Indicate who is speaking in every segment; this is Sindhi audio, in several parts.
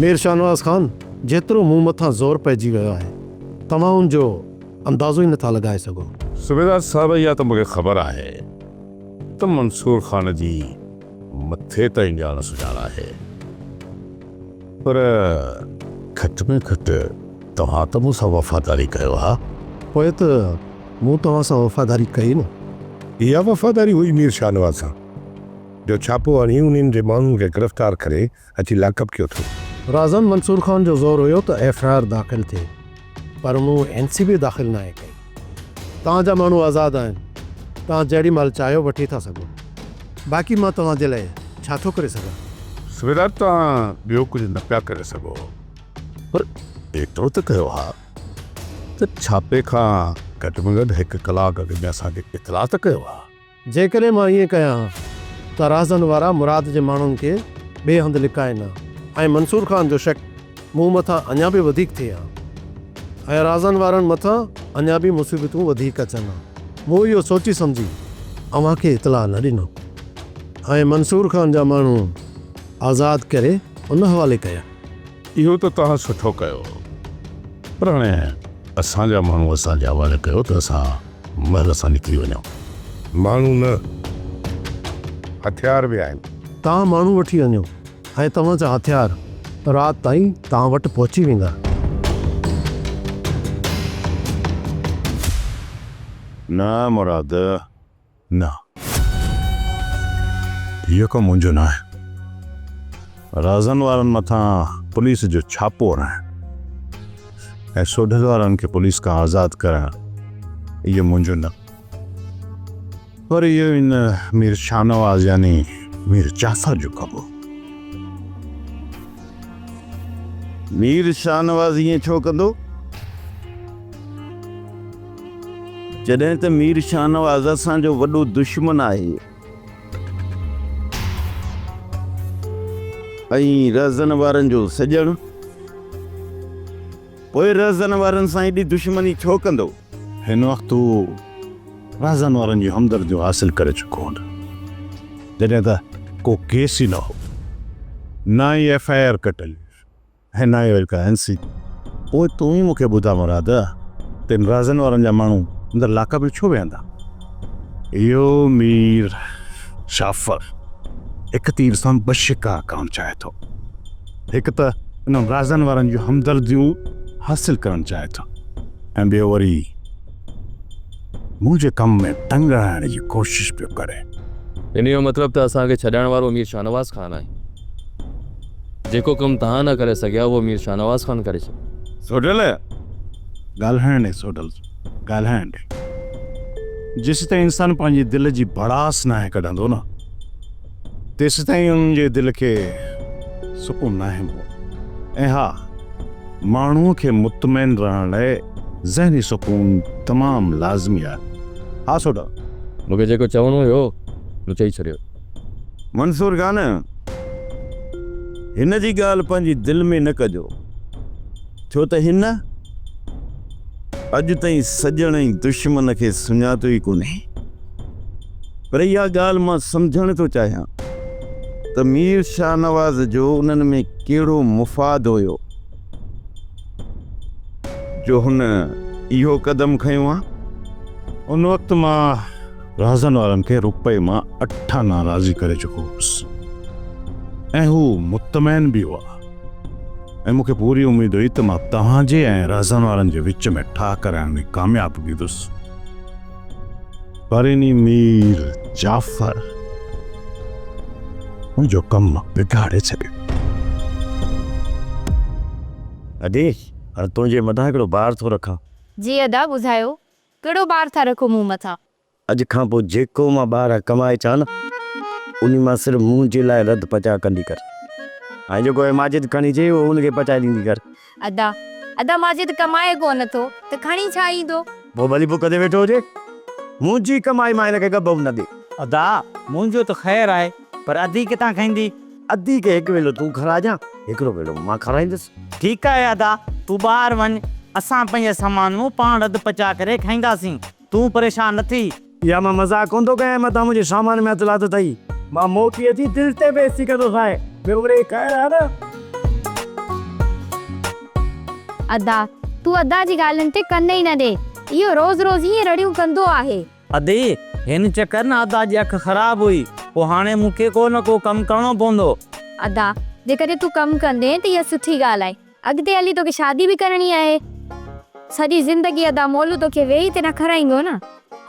Speaker 1: مير شاهنواز خان جيترو مون مٿان زور پئجي ويو آهي، توهان ان جو اندازو ئي نٿا لڳائي سگهو.
Speaker 2: صوبيدار صاحب اها ته مون کي خبر آهي ته منصور خان جي مٿي تائين ڄاڻ سڃاڻ آهي، پر گهٽ ۾ گهٽ توهان ته مون سان وفاداري ڪيو ها.
Speaker 1: پوء ته مون توهان سان وفاداري ڪئي نه.
Speaker 3: اها وفاداري هئي مير شاهنواز سان، جو ڇاپو هڻي انهن جي ماڻهن کي گرفتار ڪري اچي لاڪپ ڪيو اٿو.
Speaker 1: رازن منصور خان جو زور هيو ته ايف I R داخل ٿئي پر مون اين سي به داخل ناهي ڪئي. توهان جا ماڻهو آزاد آهن، توهان جهڙي مهل چاهيو وٺي ٿا سگهو. باقي مان توهان جي لاء ڇا ٿو ڪري سگهان؟
Speaker 2: صوبيدار توهان ٻيو ڪجهه نه پيا ڪري سگهو پر ايترو ته ڪيو ها ته ڇاپي کان گهٽ ۾ گهٽ هڪ ڪلاڪ اڳ ۾ اسان کي اطلاع ته ڪيو ها.
Speaker 1: جيڪڏهن مان ائين ڪيان ها ته رازن وارا مراد جي ماڻهن کي ٻئي هنڌ لڪائين ها ۽ منصور خان جو شڪ مون مٿان اڃا به وڌيڪ ٿئي ها ۽ رازن وارن مٿان اڃا به مصيبتون وڌيڪ اچن ها. مون اهو سوچي سمجهي اوهان کي اطلاع نه ڏنو ۽ منصور خان جا ماڻهو آزاد ڪري ان حوالي ڪيا.
Speaker 2: اهو ته توهان سٺو ڪيو پر هاڻي اسان جا ماڻهو اسان جي حوالي ڪيو ته اسان مهل سان نڪري وڃون.
Speaker 3: ماڻهو نه، هٿيار به آهن.
Speaker 1: توهان ماڻهو وٺي وڃو ۽ توهان جا هٿيار رات تائين توهان وٽ پهچي ويندا.
Speaker 2: نه مراد، نه. هيء ڪم منهنجو ناهي. رازن وارن مٿان پوليس جو ڇاپو هڻائڻ ۽ سوڍل وارن کي پوليس کان آزاد ڪرائڻ اهو منهنجو نه پر اهو ان مير شاهنواز يعني مير جعفر جو ڪم هو.
Speaker 4: مير شاهنواز ائين ڇو ڪندو؟ جڏهن ته مير شاهنواز اسان جو وڏو دشمن آهي ۽ رهزن وارن جو سڄڻ، پوء رهزن وارن سان ايڏي دشمني ڇو ڪندو؟
Speaker 2: هن وقت هو رهزن وارن جون همدرديون حاصل ڪري چڪو هوندو، جڏهن ته ڪو ڪيس ئي نه هو، نه ئي ايف I R ڪٽيل هئي. ۽ نه ئي وري ڪا اين سي. پوء تون ئي مون کي ٻڌاء مراد، ته ان رازن وارن جا ماڻهو اندر لاڪپ ۾ ڇو ويهندا؟ اهو مير جعفر هڪ تير سان ٻه شڪار ڪرڻ چاهي ٿو. هڪ ته انهن رازن وارن جون همدرديون حاصل ڪرڻ چاهي ٿو ۽ ٻيو وري منهنجي ڪم ۾ ٽنگ اڙائڻ جي ڪوشش پيو ڪري.
Speaker 5: انهيء جو مطلب ته اسان کي ڇڏائڻ وارو مير شاهنواز خان آهي. جيڪو ڪم توهان نه ڪري سگهيا اهو مير شاهنواز خان ڪري ڇڏيو.
Speaker 2: سوڍل! ڳالهائڻ ڏي سوڍل، ڳالهائڻ ڏي. جيسيتائين انسان پنهنجي دل جي ڀڙاس ناهي ڪڍندو نه، تيسيتائين ان جي دل کي سڪون ناهي ملندو. ۽ ها، ماڻهوء کي مطمئن رهڻ لاء ذهني سڪون تمام لازمي آهي. ها سوڍل!
Speaker 5: مون کي جيڪو چوڻو هيو، مون چئي ڇڏيو.
Speaker 4: منصور خان! هن جي ڳالهه پنهنجي دل ۾ نه ڪجو، ڇو ته هن اڄ تائين سڄڻ ۽ دشمن کي سڃاتو ئي ڪونهي. پر اها ڳالهه مان سمجهڻ ٿو چاهيان ته مير شاهنواز جو انهن ۾ ڪهڙو مفاد هيو، جو هن اهو قدم کنيو آ؟
Speaker 2: ان وقت مان رازن وارن کي روپئي مان اٺ آنا راضي ڪري چڪو هوس ۽ هو مطمئن به هئا ۽ مون کي پوري اميد هئي ته مان توهان جي ۽ رازن وارن جي وچ ۾ ٺاهه ڪرائڻ ۾ ڪامياب ويندس. پر انهي مير جعفر منهنجو ڪم بگاڙي ڇڏيو.
Speaker 6: ادي، هاڻ تنهنجي مٿان هڪڙو بار ٿو رکان.
Speaker 7: جي ادا، ٻڌايو، ڪهڙو بار ٿا رکو مون مٿان؟
Speaker 6: اڄ کان پوء جيڪو مان ٻاهران ڪمائي اچان نه، انهي مان صرف منهنجي لاء رڌ پچاء ڪندي ڪر ۽ جيڪو هي ماجد کڻي اچي اهو ان کي پچائي ڏيندي ڪر.
Speaker 7: ادا، ادا ماجد ڪمائي ڪونه ٿو ته کڻي ڇا ايندو؟
Speaker 6: پوء ڀلي بک تي ويٺو هجي، منهنجي ڪمائي مان هن کي ڳڀ به نه ڏي.
Speaker 8: ادا، منهنجو ته خير آهي، پر ادي ڪٿان کائيندي؟
Speaker 6: ادي کي هڪ ويلو تون کارائجان، هڪڙو ويلو مان کارائيندس.
Speaker 8: ٺيڪ آهي ادا، تون ٻاهر وڃ، اسان پنهنجي سامان مون پاڻ رڌ پچاء ڪري کائينداسين.
Speaker 6: تون
Speaker 8: پريشان نه ٿي.
Speaker 6: اها مان مذاق ڪونه ٿو ڪيان متان منهنجي سامان ۾ هٿ لاتو اٿئي. مان موقعي جي دل تي بي عزتي ڪندوسانء. ٻيو وري خير آهي نه؟
Speaker 7: ادا، تون ادا جي ڳالهين تي ڪن ئي نه ڏي. اهو روز روز ائين رڙيون ڪندو آهي.
Speaker 8: ادي، هن چڪر نه ادا جي اک خراب هئي، پوء هاڻي مون کي ڪو نه ڪو ڪم ڪرڻو پوندو.
Speaker 7: ادا، جيڪڏهن تون ڪم ڪندين ته اها سٺي ڳالهه آهي. اڳتي هلي توکي شادي به ڪرڻي آهي. سڄي زندگي ادا مولو توکي ويهي ته نه کارائيندو نه.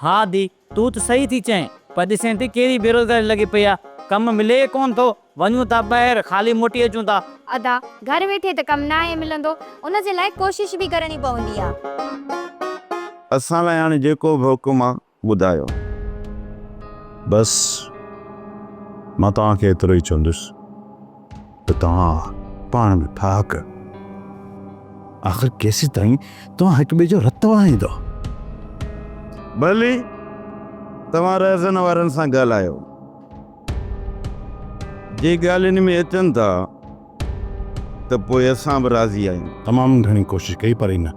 Speaker 8: ها ادي، تون ته صحيح ٿي چئين، پر ڏسين ٿي ڪهڙي بيروزگاري لڳي پئي آهي. ڪم ملي ئي ڪونه ٿو. وڃون ٿا ٻاهر، خالي موٽي اچون ٿا.
Speaker 7: ادا، گهر ويٺي ته ڪم ناهي ملندو، ان جي لاء ڪوشش به ڪرڻي پوندي آ.
Speaker 4: اسان لاء هاڻي جيڪو به حڪم آ، ٻڌايو.
Speaker 2: بس، مان توهان کي ايترو ئي چوندس ته توهان پاڻ ۾ ٺاهه ڪيو. آخر ڪيسيتائين توهان هڪ ٻئي جو رت وهائيندؤ؟
Speaker 4: ڀلي، توهان رهزن وارن سان ڳالهايو. جي ڳالهين ۾ اچن ٿا ته پوء اسان به راضي آهيون.
Speaker 2: تمام گهڻي ڪوشش ڪئي پر ان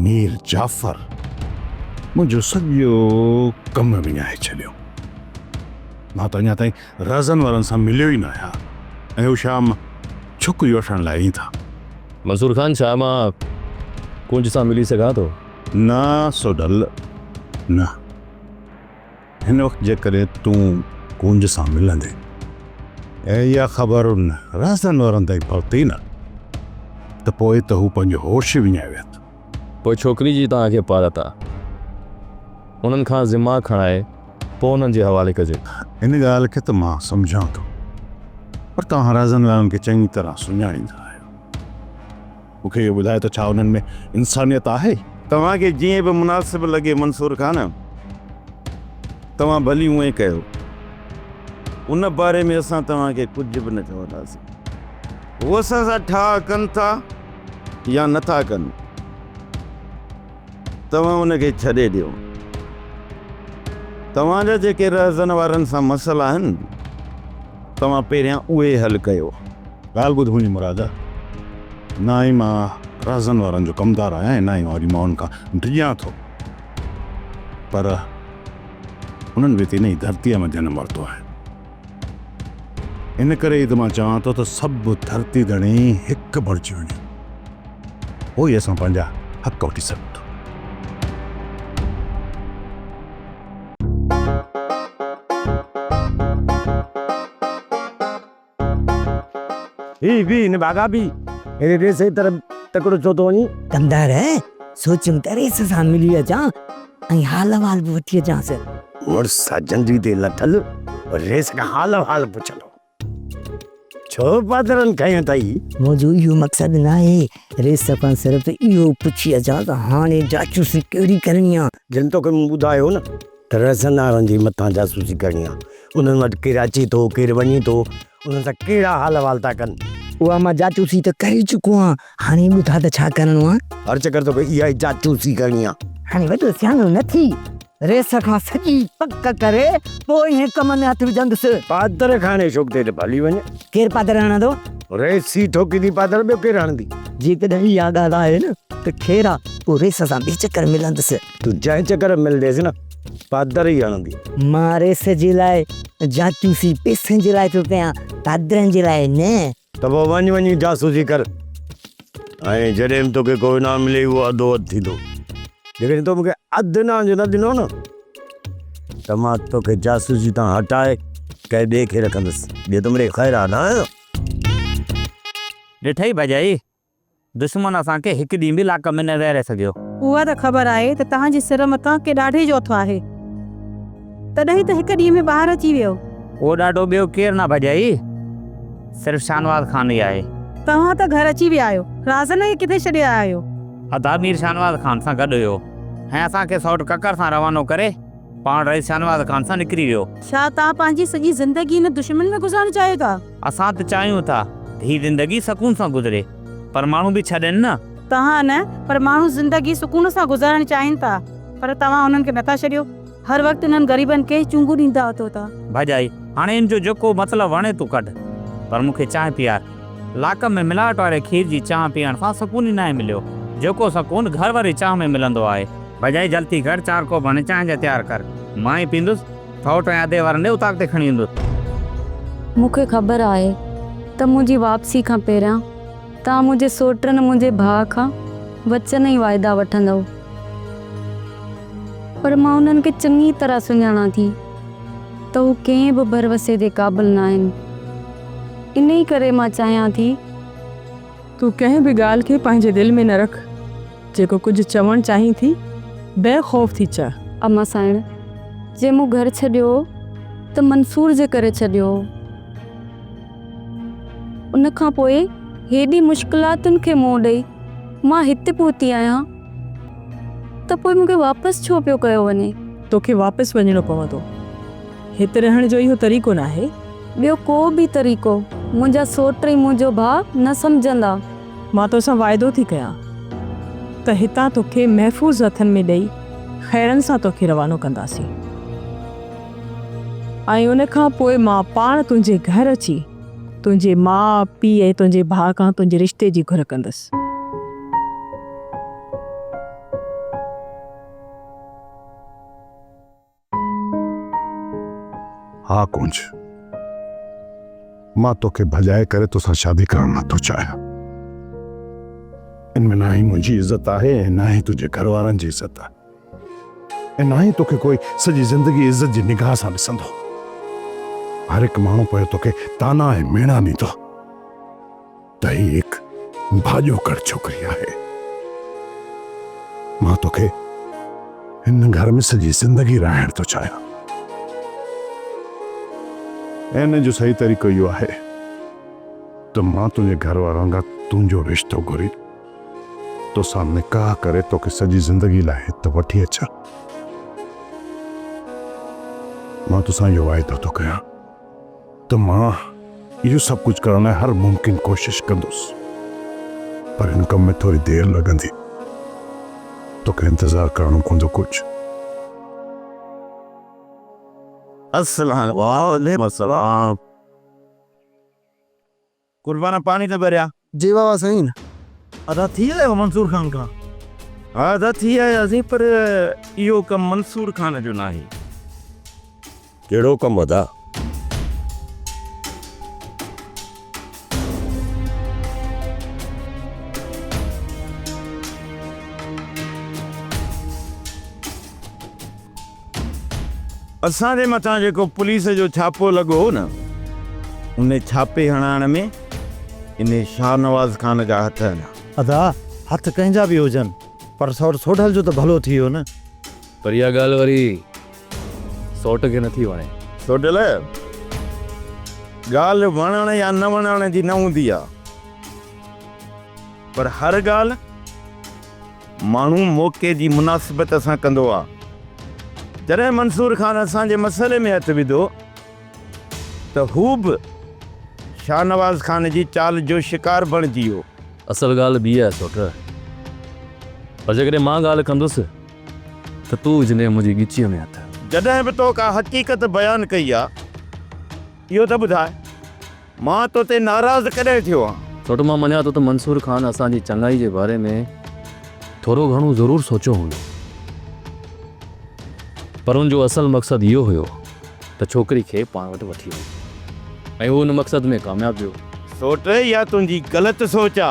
Speaker 2: مير جعفر منهنجو سڄو ڪم وڃائي ڇڏيو. مان ته اڃا تائين رهزن وارن سان مليو ئي ناهيان ۽ هو شام ڇوڪري وٺڻ لاء ايندا.
Speaker 5: منصور خان ڇا مان ڪنج سان ملي سگهان ٿو؟
Speaker 2: نه سوڍل نه. هن وقت جيڪڏهن تون ڪونج سان ملندين ۽ اها خبر ان رهزن وارن تائين پهتي نه ته پوء ته هو پنهنجو هوش ئي وڃائي ويهندو.
Speaker 5: پوء ڇوڪري جي توهان کي پارت آ. انهن کان ذما کڻائي پوء انهن جي حوالي ڪجي.
Speaker 2: ان ڳالهه کي ته مان سمجهان ٿو پر توهان رهزن وارن کي چڱي طرح سڃاڻيندا آهيو. مون کي اهو ٻڌايو ته ڇا انهن ۾ انسانيت آهي؟
Speaker 4: توهان کي جيئن به مناسب لڳي منصور خان، توهان ڀلي اونئين ڪيو. ان باري ۾ اسان توهان کي ڪجهه به نه چونداسين. هو اسان سان ٺاهه ڪن ٿا يا نه ٿا ڪن، توهان ان کي ڇڏي ڏيو. توهان جا جيڪي رهزن وارن سان مسئلا آهن، توهان پهريان اهي حل ڪيو.
Speaker 2: ڳالهه ٻڌ منهنجي مراد، نه ئي مان رهزن وارن جو ڪمدار آهيان ۽ نه ئي وري مان انهن کان ڊڄان ٿو، پر انهن به ته انهيء ڌرتيء مان جنم ورتو آهي. ان ڪري ئي ته مان چوان ٿو ته سڀ ڌرتي ڌڻي هڪ بڻجي وڃون، پوء ئي اسان پنهنجا حق وٺي سگهون ٿا.
Speaker 6: هي بي نڀاڳا بي، هيڏي ريس جي طرف تڪڙو ڇو ٿو وڃين؟
Speaker 9: ڪمدار، سوچيم ته ريس سان ملي اچان ۽ حال احوال به وٺي اچانس.
Speaker 6: مڙس آ جنڊي تي لٿل، ريس کان حال احوال پڇندو. ڇو پادرن کنيو اٿئي؟
Speaker 9: منهنجو اهو مقصد ناهي، ريس کان صرف اهو پڇي اچان ته هاڻي جاسوسي ڪهڙي ڪرڻي آ؟
Speaker 6: جن توکي مون ٻڌايو نه ته رهزنارن جي مٿان جاسوسي ڪرڻي آ، انهن وٽ ڪير اچي ٿو، ڪير وڃي ٿو، انهن سان ڪهڙا حال احوال ٿا ڪن.
Speaker 9: اها مان جاسوسي ته ڪري چڪو آهيان، هاڻي ٻڌاء ته ڇا ڪرڻو آ؟
Speaker 6: هر چڪر توکي اها ئي جاسوسي ڪرڻي آ.
Speaker 9: هاڻي وڏو سياڻو نه ٿي، ريس کان سڄي پڪ ڪري پوء انهي ڪم ۾ هٿ وجهندس.
Speaker 6: پادر کڻي شوق تي ته ڀلي وڃ.
Speaker 9: ڪير پادر هڻندو؟
Speaker 6: ريس ئي ٺوڪيندي پادر، ٻيو ڪير هڻندي؟
Speaker 9: جيڪڏهن اها ڳالهه آهي نه ته خير آ، پوء ريس سان ٻئي چڪر ملندس.
Speaker 6: تون جنهن چڪر ۾ ملنديس نه، پادر ئي هڻندي.
Speaker 9: مان ريس جي لاء جاسوسي پئسن جي لاء ٿو ڪيان، پادرن جي لاء نه.
Speaker 6: ته پوء وڃ وڃي جاسوسي ڪر ۽ جڏهن به توکي ڪو انعام ملي اهو اڌو اڌ ٿيندو. جيڪڏهن تو مون کي اڌ انعام جو نه ڏنو نه ته مان توکي جاسوسي تان هٽائي ڪنهن ٻئي کي رکندس. ٻيو ته مڙئي خير آ نه؟
Speaker 8: ڏٺئي ڀڄائي، دشمن اسان کي هڪ ڏينهن به لاڪ ۾ نه ويهاري سگهيو.
Speaker 10: اها ته خبر آهي ته توهان جي سر مٿان ڪي ڏاڍي جو هٿ آهي، تڏهن ته هڪ ڏينهن ۾ ٻاهر اچي ويو.
Speaker 8: اهو ڏاڍو ٻيو ڪير نه ڀڄائي، صرف شاهنواز خان ئي آهي.
Speaker 10: توهان ته گهر اچي ويا آهيو، رازن کي ڪٿي ڇڏي آيا آهيو؟
Speaker 8: ادا مير شاهنواز خان سان گڏ هيو ۽ اسان کي سئوٽ ڪڪر سان روانو ڪري پاڻ رئيس شاهنواز خان سان نڪري ويو.
Speaker 10: ڇا توهان پنهنجي سڄي زندگي هن دشمن ۾ گذارڻ چاهيو ٿا؟
Speaker 8: اسان ته چاهيون ٿا ته هي زندگي سڪون سان گذري پر ماڻهو به ڇڏين نه.
Speaker 10: توهان نه پر ماڻهو زندگي سڪون سان گذارڻ چاهين ٿا پر توهان انهن کي نٿا ڇڏيو. هر وقت انهن غريبن کي چونگون ڏيندا اٿو ٿا.
Speaker 8: ڀاڄائي، هاڻي ان جو جيڪو مطلب وڻي تون ڪڍ، پر مون کي چانهه پيار. لاڪ ۾ ملاوٽ واري کير جي چانهه پيئڻ سان سڪون ئي ناهي مليو، جيڪو سڪون گهر واري چانهه ۾ ملندو آهي. ڀاڄائي، جلدي ڪر، چار ڪوپ هاڻي چانهه جا تيار ڪر. مان ئي پيئندس، ٿوٽ ۽ ادي وارن ڏي اوطاق تي کڻي ايندس.
Speaker 11: مون کي خبر آهي ته منهنجي واپسي کان پهريان توهان منهنجي سوٽن منهنجي ڀاء کان وچن ۽ واعدا وٺندؤ. پر مان انهن کي چڱي طرح سڃاڻان ٿي ته هو ڪنهن به ڀروسي جي قابل ناهن. انهي ڪري مان چاهيان ٿي.
Speaker 12: تون ڪنهن به ڳالهه کي پنهنجي دل ۾ نه رک. جيڪو ڪجهه چوڻ چاهين ٿي، بي خوف ٿي چئه.
Speaker 11: اما سائڻ، جي مون گهر ڇڏيو هو ته منصور جي ڪري ڇڏيو هو. ان کان پوء هيڏي مشڪلاتن کي منهن ڏئي مان هت پهتي آهيان ته پوء مون کي واپس ڇو پيو ڪيو وڃي؟
Speaker 12: توکي واپس وڃڻو پوندو. هت رهڻ جو اهو طريقو ناهي.
Speaker 11: ٻيو ڪو به طريقو منهنجا سوٽ ۽ منهنجو ڀاء نه سمجهندا.
Speaker 12: مان توسان واعدو ٿي ڪيان ته هتان توکي محفوظ هٿن ۾ ڏئي خيرن سان توکي روانو ڪنداسين. ۽ ان کان پوء مان پاڻ تنهنجي گهر اچي تنهنجي ماء، پيء ۽ تنهنجي ڀاء کان تنهنجي رشتي جي گهر ڪندس.
Speaker 2: ها ڪونج، مان توکي ڀڄائي ڪري توسان شادي ڪرڻ نه ٿو چاهيان. ان ۾ نه ئي منهنجي عزت آهي ۽ نه ئي تنهنجي گهر وارن جي عزت آهي. ۽ نه ئي توکي ڪوئي سڄي زندگي عزت جي نگاهه سان ڏسندو. هر هڪ ماڻهو پيو توکي طعنا ۽ ميڻا ڏيندو ته هي هڪ ڀاڄوڪڙ ڇوڪري آهي. مان توکي هن گهر ۾ سڄي زندگي رهائڻ ٿو چاهيان. ۽ ان جو صحيح طريقو اهو آهي ته مان تنهنجي گهر وارن کان تنهنجو رشتو گهري توسان نڪاح ڪري توکي سڄي زندگي لاء هت وٺي اچان. مان توسان اهو واعدو ٿو ڪيان ته مان اهو سڀ ڪجهه ڪرڻ لاء هر ممڪن ڪوشش ڪندس. پر هن ڪم ۾ ٿوري دير لڳندي. توکي انتظار ڪرڻو پوندو ڪجهه.
Speaker 4: السلام عليڪم. قربان پاڻي ته ڀريا.
Speaker 13: جي بابا سائين. ادا ٿي آيو منصور خان کان.
Speaker 4: ها ادا ٿي آياسين پر اهو ڪم منصور خان جو ناهي.
Speaker 3: ڪهڙو ڪم ادا؟
Speaker 4: اسان جي مٿان جيڪو پوليس جو ڇاپو لڳو هو نه، ان ڇاپي هڻائڻ ۾ انهي شاهنواز خان جا هٿ هيا.
Speaker 13: ادا، هٿ ڪنهن جا به هجن، پر سئوٽ سوڍل جو ته ڀلو ٿي ويو نه.
Speaker 5: پر اها ڳالهه وري سئوٽ کي نٿي وڻي.
Speaker 4: سوڍل، ڳالهه وڻڻ يا نه وڻڻ جي نه هوندي آ، پر هر ڳالهه. ماڻهو موقعي جي مناسبت سان ڪندو آ. جڏهن منصور خان اسان جي مسئلي ۾ هٿ وڌو ته هو به شاهنواز خان جي چال جو شڪار بڻجي ويو.
Speaker 5: اصل ڳالهه ٻي آهي سوٽ. پر جيڪڏهن مان ڳالهه ڪندس ته تون وجهندين منهنجي ڳچيء ۾ هٿ.
Speaker 4: جڏهن به تو ڪا حقيقت بيان ڪئي آ، اهو ته ٻڌاء. مان تو تي ناراض ڪڏهن ٿيو آهيان؟
Speaker 5: سوٽ مان مڃان ٿو ته منصور خان اسان جي چڱائي جي باري ۾ ٿورو گهڻو ضرور سوچيو هوندو پر ان جو اصل مقصد اهو هيو ته ڇوڪري کي پاڻ وٽ وٺي وڃي ۽ هو ان مقصد ۾ ڪامياب ويو.
Speaker 4: سوٽ اها تنهنجي غلط سوچ آ.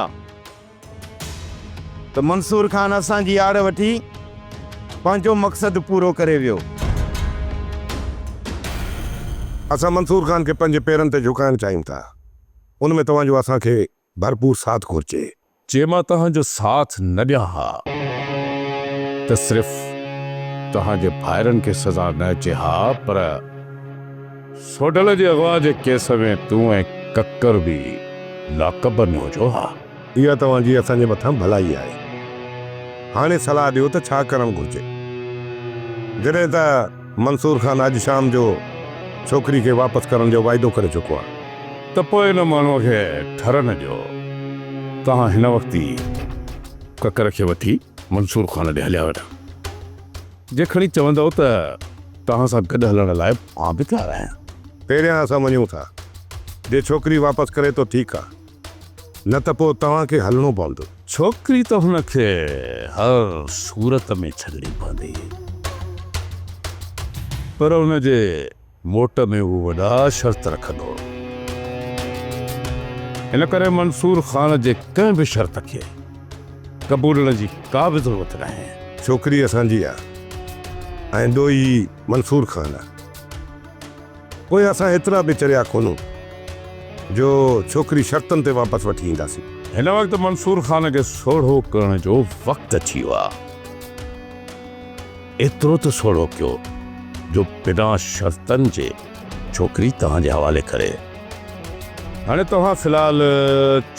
Speaker 4: ته منصور خان اسان جي آڙ وٺي پنهنجو مقصد پورو ڪري ويو.
Speaker 3: اسان منصور خان کي پنهنجي پيرن تي جهڪائڻ چاهيون ٿا. ان ۾ توهان جو اسان کي ڀرپور ساٿ گهرجي.
Speaker 2: جي مان توهان جو ساٿ نه ڏيان ها ته صرف توهان جي ڀائرن کي سزا نه اچي ها پر سوڍل جي اغوا جي ڪيس ۾ تون ۽ ڪڪر به لاڪب ۾ هجو ها.
Speaker 3: اها توهان جي اسان جي مٿان ڀلائي آهي. هاڻي صلاح ڏيو ته ڇا ڪرڻ گهرجي. جڏهن ته منصور خان اڄ شام جو ڇوڪري کي واپس ڪرڻ جو واعدو ڪري چڪو آهي.
Speaker 2: ته پوء ان ماڻهوء کي ٺر نه ڏيو. توهان هن وقت ئي ڪڪر کي وٺي منصور خان ڏي هليا وڃو. جي کڻي چوندؤ ته توهان سان گڏ هلڻ لاء مان به تيار آهيان.
Speaker 3: پهريان اسان وڃون ٿا. جي ڇوڪري واپس ڪري ٿو ٺيڪ آ. نه ته پوء توهان کي هلڻو پوندو.
Speaker 2: ڇوڪري ته هن کي هر صورت ۾ ڇڏڻي پوندي. پر ان جي موٽ ۾ هو وڏا شرط رکندو. ان ڪري منصور خان جي ڪنهن به شرط کي قبولڻ جي ڪا به ضرورت ناهي.
Speaker 3: ڇوڪري اسان جي آ ۽ ڏوهي منصور خان آ. پوء اسان ايترا به چريا ڪونهون جو ڇوڪري شرطن تي واپس وٺي اينداسين.
Speaker 2: هن وقت منصور خان کي سوڙهو ڪرڻ جو وقت اچي ويو آ. ايترو ته سوڙهو ڪيو جو بنا شرطن جي ڇوڪري توهان جي حوالي ڪري. هاڻي توهان في الحال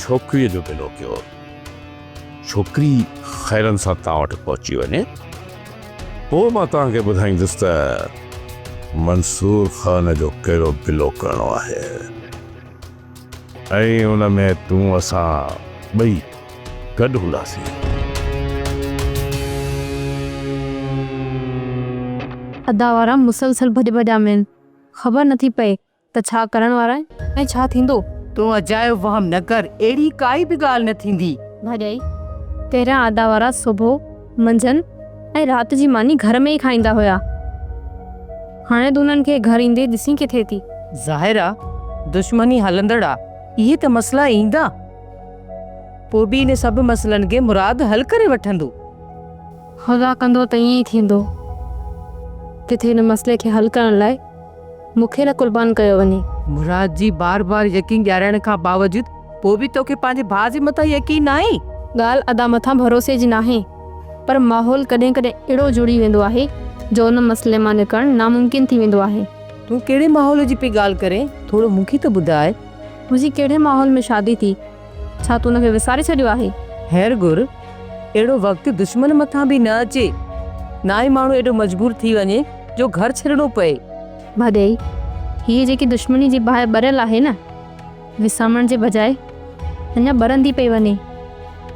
Speaker 2: ڇوڪريء جو بلو ڪيو. ڇوڪري خيرن سان توهان وٽ پهچي وڃي، پوء مان توهان کي ٻڌائيندس ته منصور خان جو ڪهڙو بلو ڪرڻو آهي ۽ ان ۾ تون اسان ٻئي گڏ هونداسين.
Speaker 11: ادا وارا مسلسل ڀڄ ڀڄان ۾ آهن، خبر نٿي پئي ته ڇا ڪرڻ وارا آهن ۽ ڇا ٿيندو؟
Speaker 14: تون اجايو وهم نه ڪر، اهڙي ڪائي به ڳالهه نه ٿيندي.
Speaker 11: ڀاڄائي، پهريان ادا وارا صبح، منجهند ۽ رات جي ماني گهر ۾ ئي کائيندا هيا. هاڻي تون انهن کي گهر ايندي ڏسين ڪٿي ٿي؟
Speaker 14: ظاهر آ، دشمني هلندڙ آ، اهي ته مسئلا ايندا. پوء به ان سڀ مسئلن کي مراد حل ڪري وٺندو.
Speaker 11: خدا ڪندو ته ائين ئي ٿيندو. ڪٿي ان مسئلي کي حل ڪرڻ لاء مون کي نه قربان ڪيو وڃي.
Speaker 14: مراد جي بار بار يقين ڏيارائڻ کان باوجود پوء به توکي پنهنجي ڀاء جي مٿان يقين ناهي؟
Speaker 11: ڳالهه ادا مٿان ڀروسي جي ناهي پر ماحول ڪڏهن ڪڏهن اهڙو جڙي ويندو آهي جو ان مسئلي مان نڪرڻ ناممڪن ٿي ويندو آهي.
Speaker 14: تون ڪهڙي ماحول جي پئي ڳالهه ڪرين؟ ٿورو مون کي ته ٻڌاء.
Speaker 11: منهنجي ڪهڙي ماحول ۾ شادي ٿي؟ ڇا تون ان کي وساري ڇڏيو آهي؟
Speaker 14: هير گر، اهڙو وقت دشمن مٿان به نه اچي. نه ئي ماڻهو ايڏو مجبور ٿي وڃي جو گهر ڇڏڻو پئي.
Speaker 11: ڀاڄائي، هيء جيڪي دشمني جي باهه ٻريل آهي نه، وسامڻ جي بجاء اڃا ٻرندي پئي وڃي.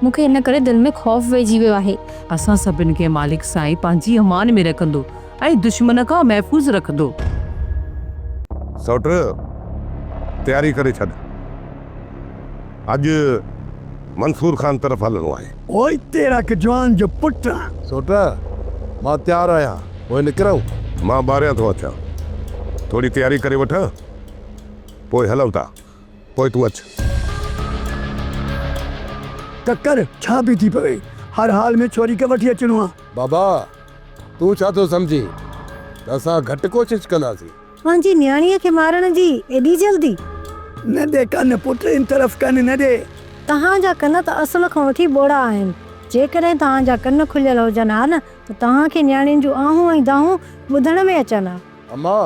Speaker 11: مون کي ان ڪري دل ۾ خوف ويهجي ويو آهي.
Speaker 14: اسان سڀن کي مالڪ سائين پنهنجي امان ۾ رکندو ۽ دشمن کان محفوظ رکندو.
Speaker 3: سئوٽ، تياري ڪري ڇڏ. اڄ منصور خان طرف هلڻو آهي.
Speaker 15: پوئتي رک جوان جو پٽ.
Speaker 1: سوٽ، مان تيار آهيان، پوء نڪرون؟
Speaker 3: مان ٻاهريان ٿو اچان، ٿوري تياري ڪري وٺان، پوء هلون ٿا، پوء تون اچ.
Speaker 15: ڪڪر، ڇا به ٿي پوي، هر حال ۾ ڇوري کي وٺي اچڻو آ.
Speaker 16: بابا، تون ڇا ٿو سمجهين ته اسان گهٽ ڪوشش ڪنداسين؟
Speaker 17: پنهنجي نياڻيء کي مارڻ جي ايڏي جلدي؟
Speaker 15: نه ڏي ڪن پٽ، ان طرف ڪن نه ڏي.
Speaker 17: توهان جا ڪن ته اصل کان وٺي ٻوڙا آهن. جيڪڏهن توهان جا ڪن کليل هجن ها نه ته توهان کي نياڻين جون آهون ۽ دانهون ٻڌڻ ۾ اچن ها.
Speaker 16: اما،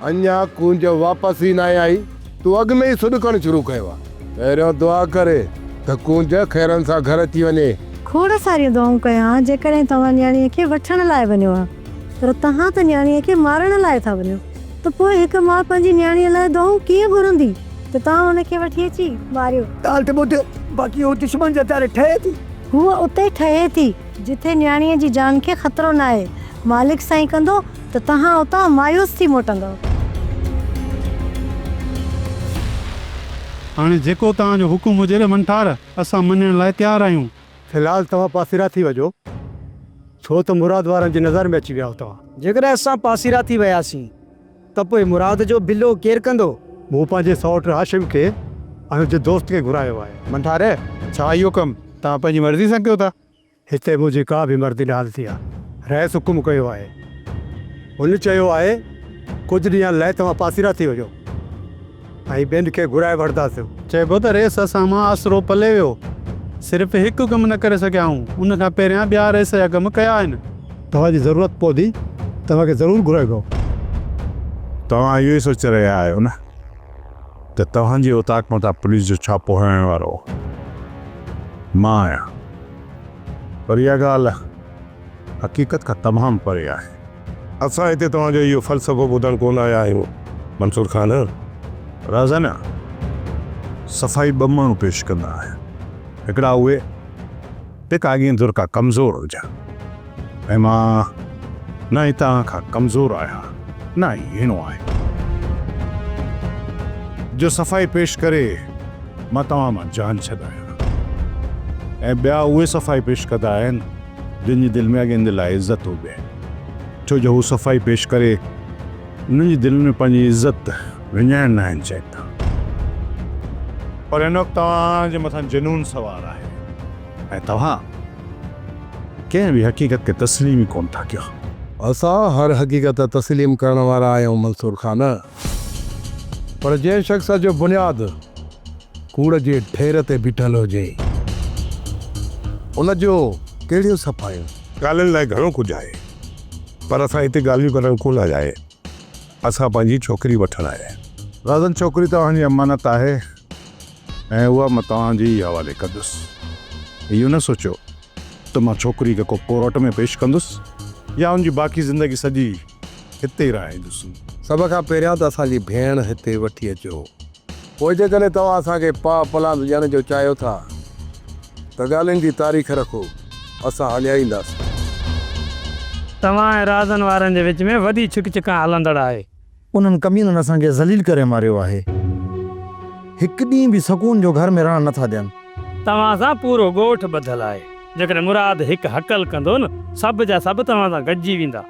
Speaker 16: اڃا ڪونج واپس ئي ناهي آئي، تون اڳ ۾ ئي سڏڪڻ شروع ڪيو آ. پهريون دعا ڪري ته ڪونج خيرن سان گهر اچي وڃي.
Speaker 17: کوڙ ساريون دعائون ڪيان ها جيڪڏهن توهان نياڻيء کي وٺڻ لاء وڃو ها. پر توهان ته نياڻيء کي مارڻ لاء ٿا وڃو ته پوء هڪ ماء پنهنجي نياڻيء لاء دعائون ڪيئن گهرندي ته توهان ان کي وٺي اچي ماريو.
Speaker 15: ڳالهه ته ٻڌ، باقي هوء دشمن جي هٿياري ٺهي ٿي.
Speaker 17: هوء اتي ٺهي ٿي، جتي نياڻيء جي جان کي خطرو ناهي. مالڪ سائين ڪندو ته توهان اتان مايوس ٿي موٽندؤ.
Speaker 18: هاڻي جيڪو توهان جو حڪم هجي ته منٺار، اسان مڃڻ لاء تيار آهيون.
Speaker 15: في الحال توهان پاسيرا ٿي وڃو، ڇو ته مراد وارن جي نظر ۾ اچي ويا آهيو توهان.
Speaker 19: جيڪڏهن اسان پاسيرا ٿي وياسين ته پوء مراد جو بلو ڪير ڪندو؟
Speaker 15: مون پنهنجي سئوٽ هاشم کي ۽ هن جي دوست کي گهرايو آهي.
Speaker 18: منٺار، ڇا اهو ڪم توهان پنهنجي مرضي سان ڪيو ٿا؟
Speaker 15: هتي منهنجي ڪا به مرضي نه هلندي آهي. رئيس حڪم ڪيو آهي. هن چيو آهي ڪجهه ڏينهن لاء توهان پاسيرا ٿي وڃو. ۽ ٻين کي گهرائي وٺنداسين.
Speaker 18: چئبو ته ريس اسان مان آسرو پلي ويو. صرف هڪ ڪم نه ڪري سگهيا آهيون، ان کان پهريان ٻيا ريس جا ڪم ڪيا آهن.
Speaker 15: توهان جي ضرورت پوندي، توهان کي ضرور گهرائبو.
Speaker 2: توهان اهو ئي سوچي رهيا آهيو نه ته توهان جي اوطاق مٿان پوليس جو ڇاپو هڻڻ وارو مان آهيان. پر اها ڳالهه حقيقت کان تمام پري آهي.
Speaker 3: اسان هتي توهان جو اهو فلسفو ٻڌڻ ڪونه آيا آهيون منصور خان.
Speaker 2: رازانه، صفائي ٻه ماڻهو پيش ڪندا آهن. هڪڙا اهي جيڪا اڳئين ڌر کان ڪمزور هجن ۽ مان نه ئي توهان کان ڪمزور آهيان نه ئي هيڻو آهيان جو صفائي پيش ڪري مان توهان مان جان ڇڏايان ۽ ٻيا اهي صفائي پيش ڪندا آهن جن جي دل ۾ اڳين جي لاء عزت هجي، ڇو جو هو صفائي پيش ڪري انهن جي دلين ۾ پنهنجي عزت وڃائڻ ناهن چاهيندا. پر هن وقت توهان جي مٿان جنون سوار آهي ۽ توهان. ڪنهن به حقيقت کي تسليم ئي ڪونه ٿا ڪيو.
Speaker 16: اسان هر حقيقت تسليم ڪرڻ وارا آهيون منصور خان، پر جنهن شخص جو بنياد ڪوڙ جي ڍير تي بيٺل هجي، ان جون ڪهڙيون صفايون؟
Speaker 3: ڳالهين لاء گهڻو ڪجهه آهي، پر اسان هتي ڳالهيون ڪرڻ ڪونه آيا آهيون. اسان پنهنجي ڇوڪري وٺڻ آيا آهيون.
Speaker 2: رازن ڇوڪري توهان جي امانت آهي ۽ اها مان توهان جي ئي حوالي ڪندس. اهو نه سوچيو ته مان ڇوڪري کي ڪو ڪورٽ ۾ پيش ڪندس يا ان جي باقي زندگي سڄي هتي ئي رهائيندس.
Speaker 16: سڀ کان پهريان ته اسان جي ڀيڻ هتي وٺي اچو. پوء جيڪڏهن توهان اسان کي پاء پلاند ڏيڻ جو چاهيو ٿا ته ڳالهين جي تاريخ رکو، اسان هليا اينداسين.
Speaker 20: توهان ۽ رازن وارن جي وچ ۾ وڏي ڇڪ ڇڪان هلندڙ آهي.
Speaker 13: انهن ڪمينن اسان کي ذليل ڪري ماريو آهي. هڪ ڏينهن به سڪون جو گهر ۾ رهڻ نه ٿا ڏين.
Speaker 20: توهان سان پورو ڳوٺ ٻڌل آهي. جيڪڏهن مراد هڪ هڪل ڪندو نه، سڀ جا سڀ توهان سان گڏجي ويندا.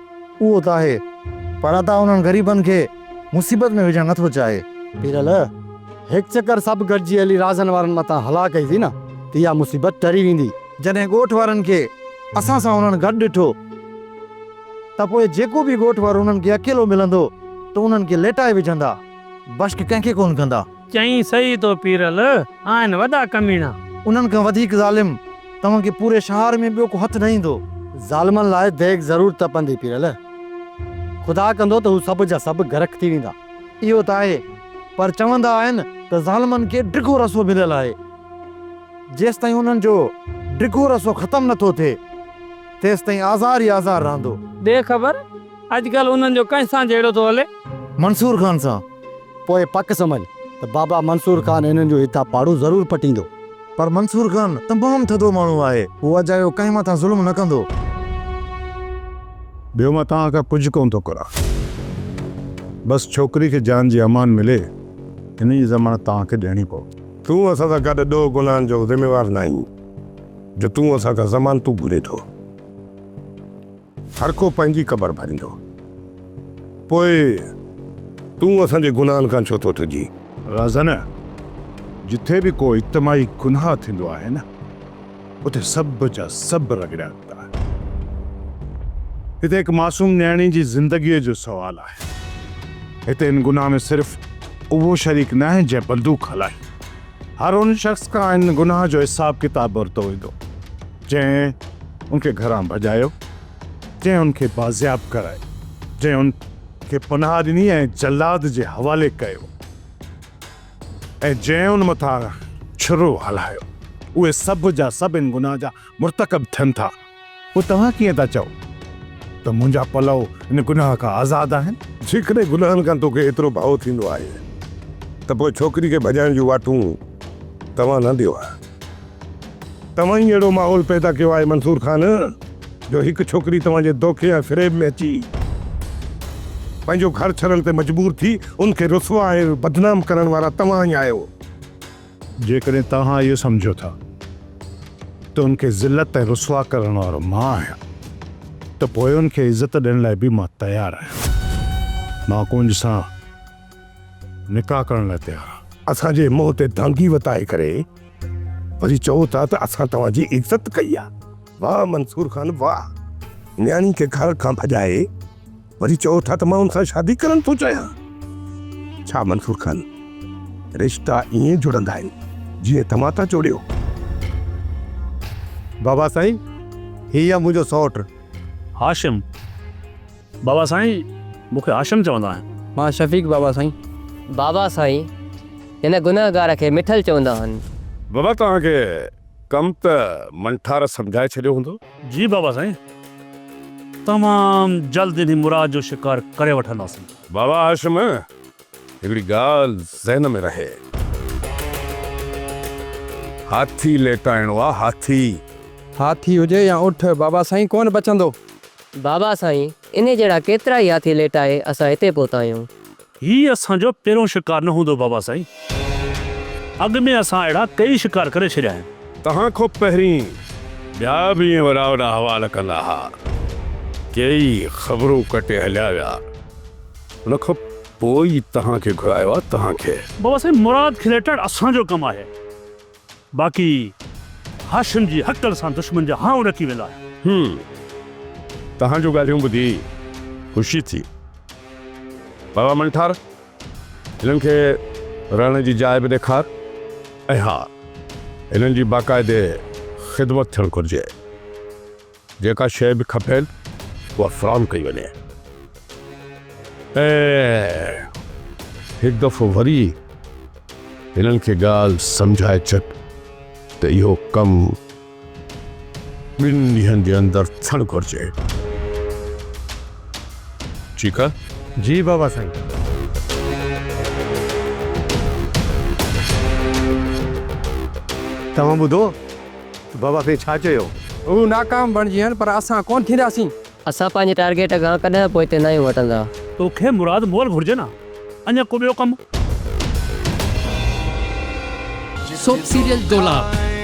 Speaker 13: اهو ته آهي، پر عطا انهن غريبن کي مصيبت ۾ وجهڻ نه ٿو چاهي.
Speaker 19: پيرل، هڪ چڪر سڀ گڏجي هلي رازن وارن مٿان هلا ڪئي سين نه ته اها مصيبت ٽري ويندي.
Speaker 13: جڏهن ڳوٺ وارن کي اسان سان انهن گڏ ڏٺو ته پوء جيڪو به ڳوٺ وارو انهن کي اڪيلو ملندو ته انهن کي ليٽائي وجهندا، بشڪ ڪنهن کي ڪونه ڪندا.
Speaker 20: چئين صحيح ٿو پيرل، آهن وڏا ڪميڻا.
Speaker 13: انهن کان وڌيڪ ظالم توهان کي پوري شهر ۾ ٻيو ڪو هٿ نه ايندو.
Speaker 19: ظالمن لاء ديڳ ضرور تپندي پيرل. خدا ڪندو ته هو سڀ جا سڀ غرق ٿي ويندا.
Speaker 13: اهو ته آهي، پر چوندا آهن ته ظالمن کي ڊگهو رسو مليل آهي. جيستائين انهن جو ڊگهو رسو ختم نه ٿو ٿئي، تيستائين آزار ئي آزار رهندو.
Speaker 20: ڏي خبر، اڄڪلهه انهن جو ڪنهن سان جهيڙو ٿو هلي؟
Speaker 13: منصور خان سان.
Speaker 19: پوء پڪ سمجهه ته بابا منصور خان انهن جو هتان پاڙو ضرور پٽيندو.
Speaker 13: پر منصور خان تمام ٿڌو ماڻهو آهي. هو اجايو ڪنهن مٿان ظلم نه ڪندو.
Speaker 2: ٻيو مان توهان کان ڪجهه ڪونه ٿو گهران. بس ڇوڪري کي جان جي امان ملي، ان جي ضمانت توهان کي ڏيڻي پوندي.
Speaker 3: تون اسان سان گڏ ڏوهه گناهن جو ذميوار ناهين، جو تون اسان کان ضمانتون گهرين ٿو. هر ڪو پنهنجي قبر ڀريندو. پوء تون اسان جي گناهن کان ڇو ٿو ڊڄين؟
Speaker 2: رازن، جٿي به ڪو اجتماعي گناهه ٿيندو آهي نه، اتي سڀ جا سڀ رڳڙيا ويندا آهن. هتي هڪ معصوم نياڻي جي زندگيء جو سوال آهي. هتي ان گناهه ۾ صرف اهو شريڪ ناهي جنهن بندوق هلائي. هر ان شخص کان ان گناهه جو حساب ڪتاب ورتو ويندو، جنهن ان کي گهران ڀڄايو، جنهن ان کي بازياب ڪرايو، جنهن ان کي پناهه ڏني ۽ جلاد جي حوالي ڪيو ۽ جنهن ان مٿان ڇرو هلايو، اهي سڀ جا سڀ ان گناهه جا مرتڪب ٿين ٿا. پوء توهان ڪيئن ٿا چئو ته منهنجا پلئو ان گناهه کان آزاد آهن؟
Speaker 3: جيڪڏهن گناهن کان توکي ايترو ڀؤ ٿيندو آهي ته پوء ڇوڪري کي ڀڄائڻ جون واٽون توهان نه ڏيو ها. توهان ئي اهڙو ماحول پيدا ڪيو آهي منصور خان جو هڪ ڇوڪري توهان جي دوکي ۽ فريب ۾ اچي پنهنجو گهر ڇڏڻ تي مجبور ٿي ان کي رسوا ۽ بدنام ڪرڻ وارا توهان ئي آهيو.
Speaker 2: جيڪڏهن توهان اهو سمجهو ٿا ته ان کي ذلت ۽ رسوا ڪرڻ وارو مان آهيان ته پوء ان کي عزت ڏيڻ لاء به مان تيار آهيان. مان ڪونج سان نڪاح ڪرڻ لاء تيار آهيان.
Speaker 3: اسان جي منهن تي دانگي وتائي ڪري وري چئو ٿا ته اسان توهان جي عزت ڪئي آهي. واهه منصور خان واهه! نياڻي کي گهر کان ڀڄائي وري چئو ٿا ته مان ان سان شادي ڪرڻ ٿو چاهيان. ڇا منصور خان رشتا ائين جڙندا آهن جيئن توهان ٿا جوڙيو؟
Speaker 15: بابا سائين هي آ منهنجو سئوٽ.
Speaker 21: هاشم، بابا سائين مون کي هاشم چوندا آهن.
Speaker 22: مان شفيق بابا سائين.
Speaker 23: بابا سائين هن گنهگار کي مٺل چوندا آهن.
Speaker 3: بابا توهان کي ڪم ته منٺار سمجهائي ڇڏيو هوندو.
Speaker 21: جي بابا سائين تمام جلد انهي مراد جو شڪار ڪري وٺنداسين.
Speaker 3: بابا هاشم هڪڙي ڳالهه ذهن ۾ رهي. هاٿي ليٽائڻو آ هاٿي.
Speaker 22: هاٿي هجي يا اٺ بابا سائين ڪونه بچندو.
Speaker 23: بابا سائين، انهي جهڙا ڪيترائي هاٿي ليٽائي اسان هتي پهتا آهيون.
Speaker 21: هي اسان جو پهريون شڪار نه هوندو بابا سائين. اڳ ۾ اسان اهڙا ڪيئي شڪار ڪري ڇڏيا آهن.
Speaker 3: توهان کان پهرين ٻيا به ائين وڏا وڏا حوال ڪندا ها. ڪيئي خبرون ڪٽي هليا ويا. ان کان پوء ئي توهان کي گهرايو آهي توهان کي.
Speaker 21: بابا سائين، مراد کي ليٽائڻ اسان جو ڪم آهي. باقي هاشم جي هڪل سان دشمن جا هانء رڪي ويندا آهن.
Speaker 3: هم، توهان جون ڳالهيون ٻڌي خوشي ٿي. بابا منٺار، هنن کي رهڻ جي جاء به ڏيکار ۽ ها، هنن جي باقاعدي خدمت ٿيڻ گهرجي. جيڪا شيء به کپين، اها فراهم ڪئي وڃي. ۽ هڪ دفعو وري هنن کي ڳالهه سمجهائي ڇڏ ته اهو ڪم ٻن ڏينهن جي اندر ٿيڻ گهرجي. ٺيڪ آ؟
Speaker 15: جي بابا سائين. توهان ٻڌو ته بابا سائين ڇا چيو؟
Speaker 22: هو ناڪام بڻجي ويا آهن پر اسان ڪونه ٿينداسين.
Speaker 23: اسان پنهنجي ٽارگيٽ کان ڪڏهن به پوئتي ناهيون هٽندا.
Speaker 21: توکي مراد مئل گهرجي نه، اڃا ڪو ٻيو ڪم؟
Speaker 6: سوپ سيريل دولاب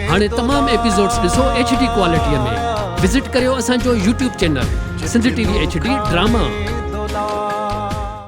Speaker 6: هاڻي تمام ايپيسوڊز ڏسو ايڇ ڊي ڪوالٽي ۾ وزٽ ڪريو اسان جو YouTube channel Sindh T V H D drama.